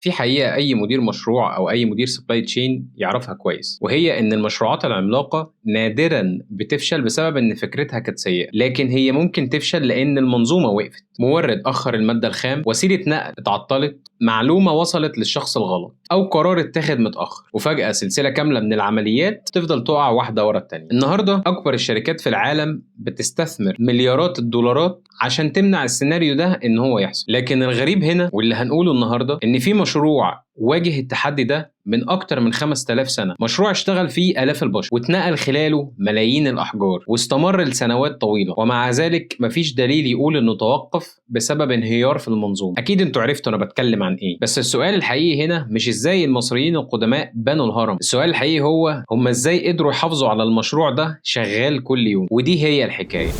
في حقيقة أي مدير مشروع أو أي مدير supply chain يعرفها كويس، وهي إن المشروعات العملاقة نادرا بتفشل بسبب إن فكرتها كانت سيئة، لكن هي ممكن تفشل لأن المنظومة وقفت. مورد أخر المادة الخام، وسيلة نقل اتعطلت، معلومة وصلت للشخص الغلط، أو قرار اتخذ متأخر، وفجأة سلسلة كاملة من العمليات تفضل تقع واحدة ورا التانية. النهاردة أكبر الشركات في العالم بتستثمر مليارات الدولارات عشان تمنع السيناريو ده إن هو يحصل. لكن الغريب هنا واللي هنقوله النهاردة إن في مشروع واجه التحدي ده من أكتر من 5000 سنة، مشروع اشتغل فيه آلاف البشر واتنقل خلاله ملايين الأحجار واستمر لسنوات طويلة، ومع ذلك مفيش دليل يقول إنه توقف بسبب انهيار في المنظومة. أكيد انتوا عرفتوا أنا بتكلم عن إيه، بس السؤال الحقيقي هنا مش إزاي المصريين القدماء بنوا الهرم، السؤال الحقيقي هو هم إزاي قدروا يحافظوا على المشروع ده شغال كل يوم. ودي هي الحكاية.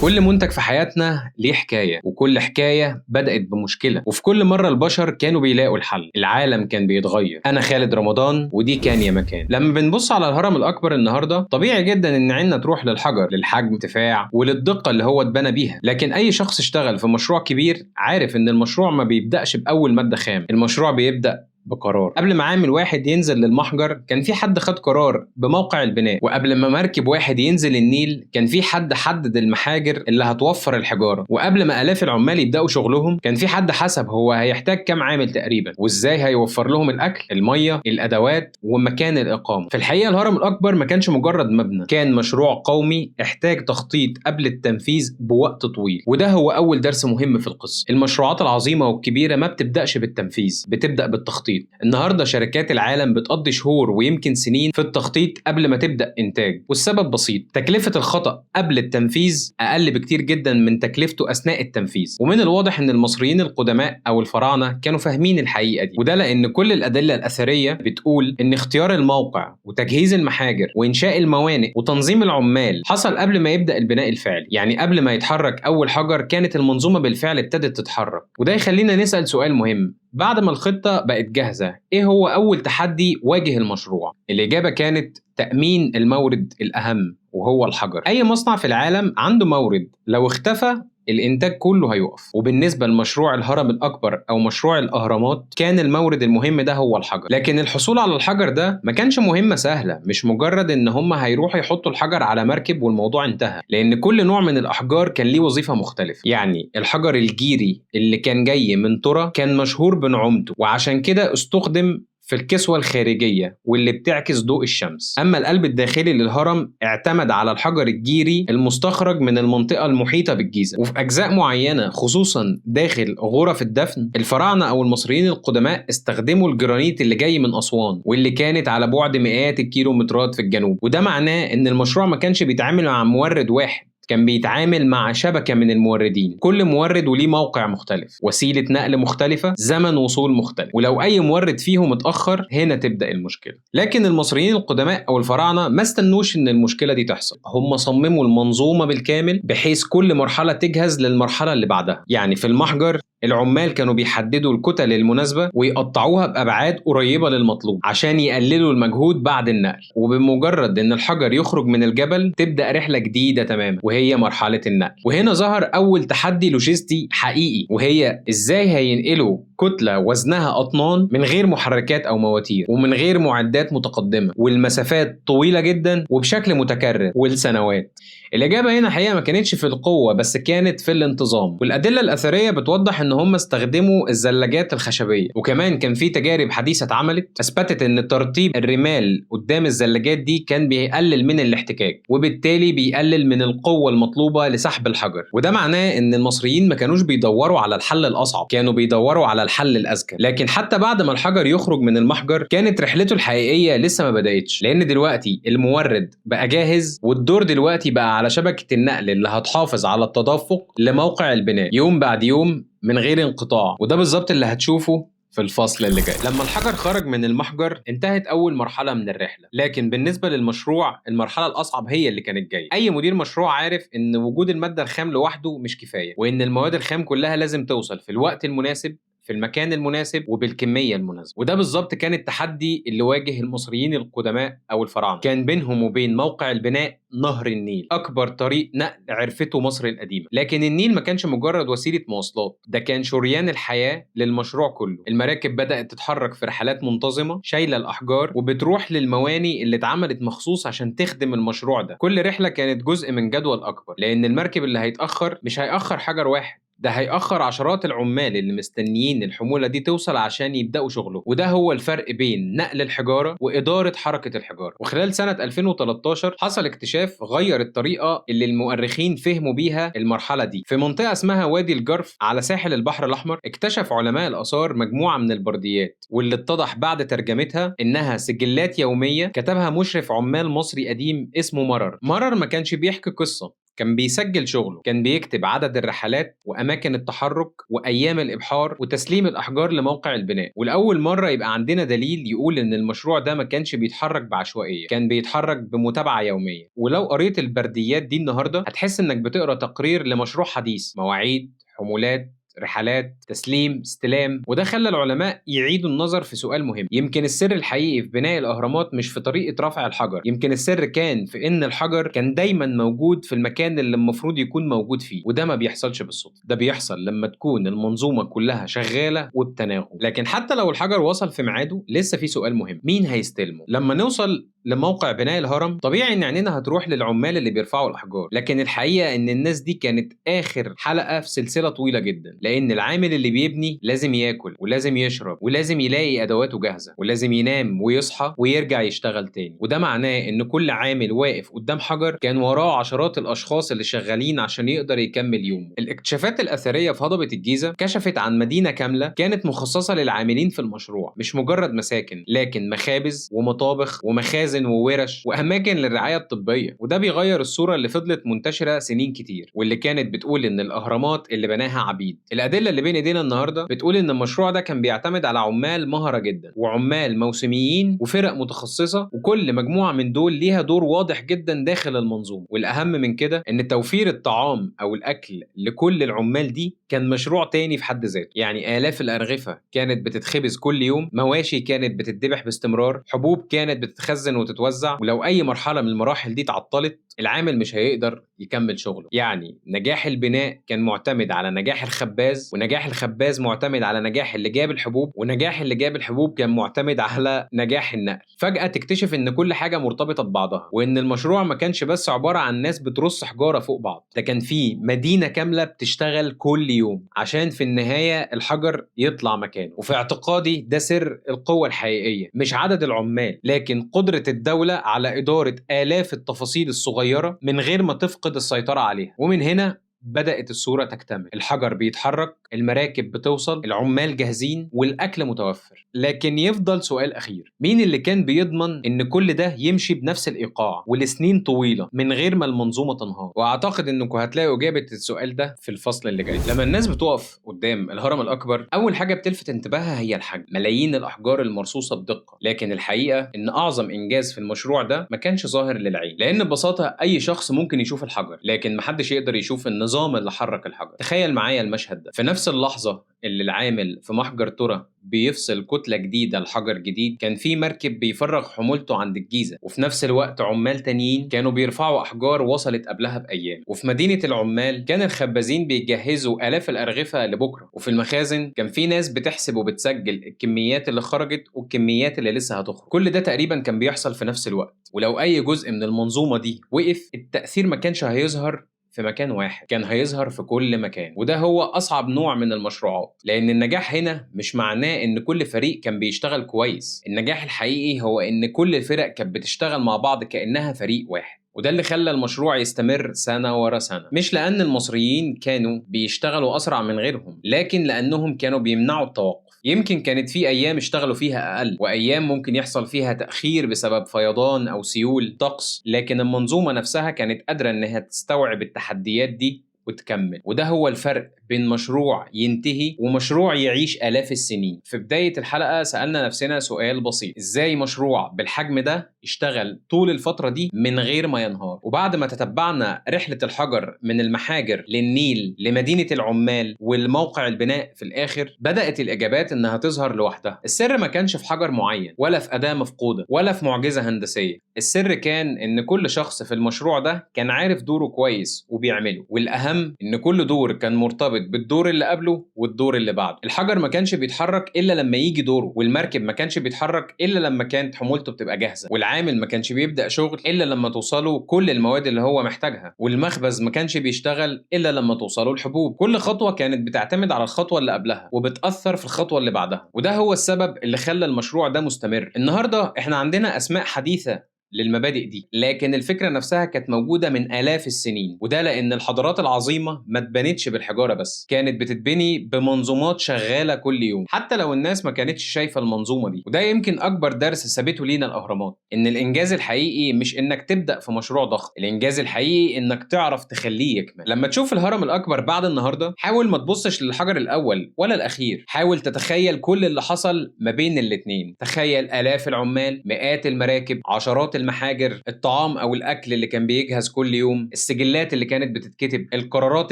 كل منتج في حياتنا ليه حكاية، وكل حكاية بدأت بمشكلة، وفي كل مرة البشر كانوا بيلاقوا الحل، العالم كان بيتغير. أنا خالد رمضان ودي كان يا مكان. لما بنبص على الهرم الأكبر النهاردة طبيعي جدا إن عيننا تروح للحجر، للحجم، ارتفاع، وللدقة اللي هو اتبنى بيها. لكن أي شخص اشتغل في مشروع كبير عارف إن المشروع ما بيبدأش بأول مادة خام، المشروع بيبدأ بقرار. قبل ما عامل واحد ينزل للمحجر كان في حد خد قرار بموقع البناء، وقبل ما مركب واحد ينزل النيل كان في حد حدد المحاجر اللي هتوفر الحجارة، وقبل ما آلاف العمال يبدأوا شغلهم كان في حد حسب هو هيحتاج كام عامل تقريبا وازاي هيوفر لهم الأكل، المية، الأدوات، ومكان الإقامة. في الحقيقة الهرم الأكبر ما كانش مجرد مبنى، كان مشروع قومي احتاج تخطيط قبل التنفيذ بوقت طويل. وده هو أول درس مهم في القصة. المشروعات العظيمة والكبيرة ما بتبدأش بالتنفيذ، بتبدأ بالتخطيط. النهارده شركات العالم بتقضي شهور ويمكن سنين في التخطيط قبل ما تبدأ إنتاج، والسبب بسيط: تكلفة الخطأ قبل التنفيذ أقل بكتير جدا من تكلفته أثناء التنفيذ. ومن الواضح إن المصريين القدماء أو الفراعنة كانوا فاهمين الحقيقة دي، وده لأن كل الأدلة الأثرية بتقول إن اختيار الموقع وتجهيز المحاجر وإنشاء الموانئ وتنظيم العمال حصل قبل ما يبدأ البناء الفعلي. يعني قبل ما يتحرك أول حجر كانت المنظومة بالفعل ابتدت تتحرك. وده يخلينا نسأل سؤال مهم: بعد ما الخطة بقت جاهزة، إيه هو أول تحدي واجه المشروع؟ الإجابة كانت تأمين المورد الأهم وهو الحجر. أي مصنع في العالم عنده مورد، لو اختفى الإنتاج كله هيقف. وبالنسبة لمشروع الهرم الأكبر أو مشروع الأهرامات كان المورد المهم ده هو الحجر. لكن الحصول على الحجر ده ما كانش مهمة سهلة، مش مجرد إن هم هيروحوا يحطوا الحجر على مركب والموضوع انتهى، لأن كل نوع من الأحجار كان ليه وظيفة مختلفة. يعني الحجر الجيري اللي كان جاي من ترى كان مشهور بنعومته، وعشان كده استخدم في الكسوة الخارجية واللي بتعكس ضوء الشمس. أما القلب الداخلي للهرم اعتمد على الحجر الجيري المستخرج من المنطقة المحيطة بالجيزة، وفي أجزاء معينة خصوصا داخل غرف الدفن الفراعنة أو المصريين القدماء استخدموا الجرانيت اللي جاي من أسوان واللي كانت على بعد مئات الكيلومترات في الجنوب. وده معناه إن المشروع ما كانش بيتعامل مع مورد واحد، كان بيتعامل مع شبكة من الموردين، كل مورد وليه موقع مختلف، وسيلة نقل مختلفة، زمن وصول مختلف، ولو أي مورد فيهم اتأخر هنا تبدأ المشكلة. لكن المصريين القدماء أو الفراعنة ما استنوش إن المشكلة دي تحصل، هم صمموا المنظومة بالكامل بحيث كل مرحلة تجهز للمرحلة اللي بعدها. يعني في المحجر العمال كانوا بيحددوا الكتل المناسبة ويقطعوها بأبعاد قريبة للمطلوب عشان يقللوا المجهود بعد النقل، وبمجرد إن الحجر يخرج من الجبل تبدأ رحلة جديدة تماما وهي مرحلة النقل. وهنا ظهر أول تحدي لوجستي حقيقي، وهي إزاي هينقلوا كتلة وزنها أطنان من غير محركات أو مواتير ومن غير معدات متقدمة والمسافات طويلة جدا وبشكل متكرر ولسنوات. الإجابة هنا حقيقة ما كانتش في القوة بس، كانت في الانتظام. والأدلة الأثرية بتوضح إن هم استخدموا الزلاجات الخشبية، وكمان كان في تجارب حديثة اتعملت أثبتت إن ترتيب الرمال قدام الزلاجات دي كان بيقلل من الاحتكاك وبالتالي بيقلل من القوة المطلوبة لسحب الحجر. وده معناه إن المصريين ما كانوش بيدوروا على الحل الأصعب، كانوا بيدوروا على الحل الأذكى. لكن حتى بعد ما الحجر يخرج من المحجر كانت رحلته الحقيقية لسه ما بدأتش، لأن دلوقتي المورد بقى جاهز والدور دلوقتي بقى على شبكة النقل اللي هتحافظ على التدفق لموقع البناء يوم بعد يوم من غير انقطاع. وده بالظبط اللي هتشوفه في الفصل اللي جاي. لما الحجر خرج من المحجر انتهت أول مرحلة من الرحلة، لكن بالنسبة للمشروع المرحلة الأصعب هي اللي كانت جاية. أي مدير مشروع عارف إن وجود المادة الخام لوحده مش كفاية، وإن المواد الخام كلها لازم توصل في الوقت المناسب في المكان المناسب وبالكمية المناسبة. وده بالظبط كان التحدي اللي واجه المصريين القدماء أو الفراعنة. كان بينهم وبين موقع البناء نهر النيل، أكبر طريق نقل عرفته مصر القديمة. لكن النيل ما كانش مجرد وسيلة مواصلات، ده كان شريان الحياة للمشروع كله. المراكب بدأت تتحرك في رحلات منتظمة شايلة الأحجار وبتروح للمواني اللي اتعملت مخصوص عشان تخدم المشروع ده. كل رحلة كانت جزء من جدول أكبر، لأن المركب اللي هيتأخر مش هيأخر حجر واحد، ده هيأخر عشرات العمال اللي مستنيين الحمولة دي توصل عشان يبدأوا شغله. وده هو الفرق بين نقل الحجارة وإدارة حركة الحجارة. وخلال سنة 2013 حصل اكتشاف غير الطريقة اللي المؤرخين فهموا بيها المرحلة دي. في منطقة اسمها وادي الجرف على ساحل البحر الأحمر، اكتشف علماء الآثار مجموعة من البرديات، واللي اتضح بعد ترجمتها إنها سجلات يومية كتبها مشرف عمال مصري قديم اسمه مرر. مرر ما كانش بيحكي قصة، كان بيسجل شغله، كان بيكتب عدد الرحلات وأماكن التحرك وأيام الإبحار وتسليم الأحجار لموقع البناء. والأول مرة يبقى عندنا دليل يقول إن المشروع ده ما كانش بيتحرك بعشوائية، كان بيتحرك بمتابعة يومية. ولو قريت البرديات دي النهاردة هتحس إنك بتقرأ تقرير لمشروع حديث، مواعيد، حمولات، رحلات، تسليم، استلام. وده خلى العلماء يعيدوا النظر في سؤال مهم: يمكن السر الحقيقي في بناء الأهرامات مش في طريقة رفع الحجر، يمكن السر كان في إن الحجر كان دايما موجود في المكان اللي المفروض يكون موجود فيه. وده ما بيحصلش بالصدفة، ده بيحصل لما تكون المنظومة كلها شغالة وبتناغم. لكن حتى لو الحجر وصل في ميعاده، لسه في سؤال مهم: مين هيستلمه؟ لما نوصل لموقع بناء الهرم طبيعي ان عينينا هتروح للعمال اللي بيرفعوا الاحجار، لكن الحقيقة ان الناس دي كانت اخر حلقة في سلسلة طويلة جدا، لان العامل اللي بيبني لازم ياكل ولازم يشرب ولازم يلاقي ادواته جاهزة ولازم ينام ويصحى ويرجع يشتغل تاني. وده معناه ان كل عامل واقف قدام حجر كان وراه عشرات الاشخاص اللي شغالين عشان يقدر يكمل يومه. الاكتشافات الاثرية في هضبه الجيزة كشفت عن مدينة كاملة كانت مخصصة للعاملين في المشروع، مش مجرد مساكن، لكن مخابز ومطابخ ومخازن وورش واماكن للرعاية الطبية. وده بيغير الصورة اللي فضلت منتشرة سنين كتير، واللي كانت بتقول ان الاهرامات اللي بناها عبيد. الادلة اللي بين ايدينا النهارده بتقول ان المشروع ده كان بيعتمد على عمال مهره جدا وعمال موسميين وفرق متخصصة، وكل مجموعة من دول ليها دور واضح جدا داخل المنظومة. والاهم من كده ان توفير الطعام او الاكل لكل العمال دي كان مشروع تاني في حد ذاته. يعني الاف الارغفه كانت بتتخبز كل يوم، مواشي كانت بتتذبح باستمرار، حبوب كانت بتتخزن وتتوزع، ولو اي مرحلة من المراحل دي اتعطلت العامل مش هيقدر يكمل شغله. يعني نجاح البناء كان معتمد على نجاح الخباز، ونجاح الخباز معتمد على نجاح اللي جاب الحبوب، ونجاح اللي جاب الحبوب كان معتمد على نجاح النقل. فجأة تكتشف ان كل حاجة مرتبطة ببعضها، وان المشروع ما كانش بس عبارة عن ناس بترص حجارة فوق بعض، ده كان فيه مدينة كاملة بتشتغل كل يوم عشان في النهاية الحجر يطلع مكانه. وفي اعتقادي ده سر القوة الحقيقية، مش عدد العمال، لكن قدرة الدولة على إدارة آلاف التفاصيل الصغيرة من غير ما تفقد السيطرة عليها. ومن هنا بدأت الصورة تكتمل: الحجر بيتحرك، المراكب بتوصل، العمال جاهزين، والأكل متوفر. لكن يفضل سؤال أخير: مين اللي كان بيضمن إن كل ده يمشي بنفس الإيقاع ولسنين طويلة من غير ما المنظومة تنهار؟ وأعتقد إنكم هتلاقوا إجابة السؤال ده في الفصل اللي جاي. لما الناس بتقف قدام الهرم الأكبر، أول حاجة بتلفت انتباهها هي الحجم، ملايين الأحجار المرصوصة بدقة. لكن الحقيقة إن أعظم إنجاز في المشروع ده ما كانش ظاهر للعين، لأن ببساطة أي شخص ممكن يشوف الحجر، لكن محدش يقدر يشوف النظام اللي حرك الحجر. تخيل معايا المشهد ده: في نفس اللحظة اللي العامل في محجر ترى بيفصل كتلة جديدة لحجر جديد، كان في مركب بيفرغ حمولته عند الجيزة، وفي نفس الوقت عمال تانيين كانوا بيرفعوا أحجار وصلت قبلها بأيام. وفي مدينة العمال كان الخبازين بيجهزوا آلاف الأرغفة لبكرة، وفي المخازن كان في ناس بتحسب وبتسجل الكميات اللي خرجت والكميات اللي لسه هتخرج. كل ده تقريبا كان بيحصل في نفس الوقت، ولو أي جزء من المنظومة دي وقف، التأثير ما كانش هيظهر في مكان واحد، كان هيظهر في كل مكان. وده هو أصعب نوع من المشروعات، لأن النجاح هنا مش معناه إن كل فريق كان بيشتغل كويس، النجاح الحقيقي هو إن كل الفرق كانت بتشتغل مع بعض كأنها فريق واحد. وده اللي خلى المشروع يستمر سنة ورا سنة، مش لأن المصريين كانوا بيشتغلوا أسرع من غيرهم، لكن لأنهم كانوا بيمنعوا التوقف. يمكن كانت في أيام اشتغلوا فيها أقل، وأيام ممكن يحصل فيها تأخير بسبب فيضان أو سيول طقس، لكن المنظومة نفسها كانت قادرة إنها تستوعب التحديات دي وتكمل. وده هو الفرق بين مشروع ينتهي ومشروع يعيش آلاف السنين. في بداية الحلقة سألنا نفسنا سؤال بسيط: إزاي مشروع بالحجم ده يشتغل طول الفترة دي من غير ما ينهار. وبعد ما تتبعنا رحلة الحجر من المحاجر للنيل لمدينة العمال والموقع البناء في الآخر، بدأت الإجابات إنها تظهر لوحدها. السر ما كانش في حجر معين، ولا في أداة مفقودة، ولا في معجزة هندسية. السر كان إن كل شخص في المشروع ده كان عارف دوره كويس وبيعمله، والأهم إن كل دور كان مرتبط بالدور اللي قبله والدور اللي بعده. الحجر ما كانش بيتحرك إلا لما يجي دوره، والمركب ما كانش بيتحرك إلا لما كانت حمولته بتبقى جاهزة، والعامل ما كانش بيبدأ شغل إلا لما توصله كل المواد اللي هو محتاجها، والمخبز ما كانش بيشتغل إلا لما توصله الحبوب. كل خطوة كانت بتعتمد على الخطوة اللي قبلها وبتأثر في الخطوة اللي بعدها، وده هو السبب اللي خلى المشروع ده مستمر. النهاردة احنا عندنا أسماء حديثة للمبادئ دي، لكن الفكرة نفسها كانت موجودة من آلاف السنين، وده لأن الحضارات العظيمة ما اتبنتش بالحجارة بس، كانت بتتبني بمنظومات شغالة كل يوم حتى لو الناس ما كانتش شايفة المنظومة دي. وده يمكن أكبر درس ثابتة لينا الأهرامات، إن الإنجاز الحقيقي مش إنك تبدأ في مشروع ضخم، الإنجاز الحقيقي إنك تعرف تخليه يكمل. لما تشوف الهرم الأكبر بعد النهاردة، حاول ما تبصش للحجر الأول ولا الأخير، حاول تتخيل كل اللي حصل ما بين الاتنين. تخيل آلاف العمال، مئات المراكب، عشرات المحاجر، الطعام او الاكل اللي كان بيجهز كل يوم، السجلات اللي كانت بتتكتب، القرارات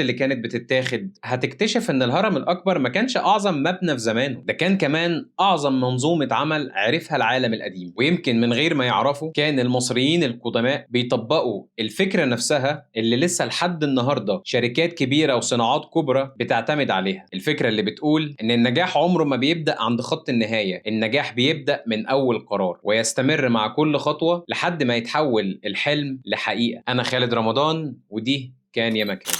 اللي كانت بتتاخد. هتكتشف ان الهرم الاكبر ما كانش اعظم مبنى في زمانه، ده كان كمان اعظم منظومة عمل عرفها العالم القديم. ويمكن من غير ما يعرفوا كان المصريين القدماء بيطبقوا الفكرة نفسها اللي لسه لحد النهاردة شركات كبيرة وصناعات كبرى بتعتمد عليها. الفكرة اللي بتقول ان النجاح عمره ما بيبدأ عند خط النهاية، النجاح بيبدأ من اول قرار ويستمر مع كل خطوة لحد ما يتحول الحلم لحقيقة. أنا خالد رمضان، ودي كان يا مكان.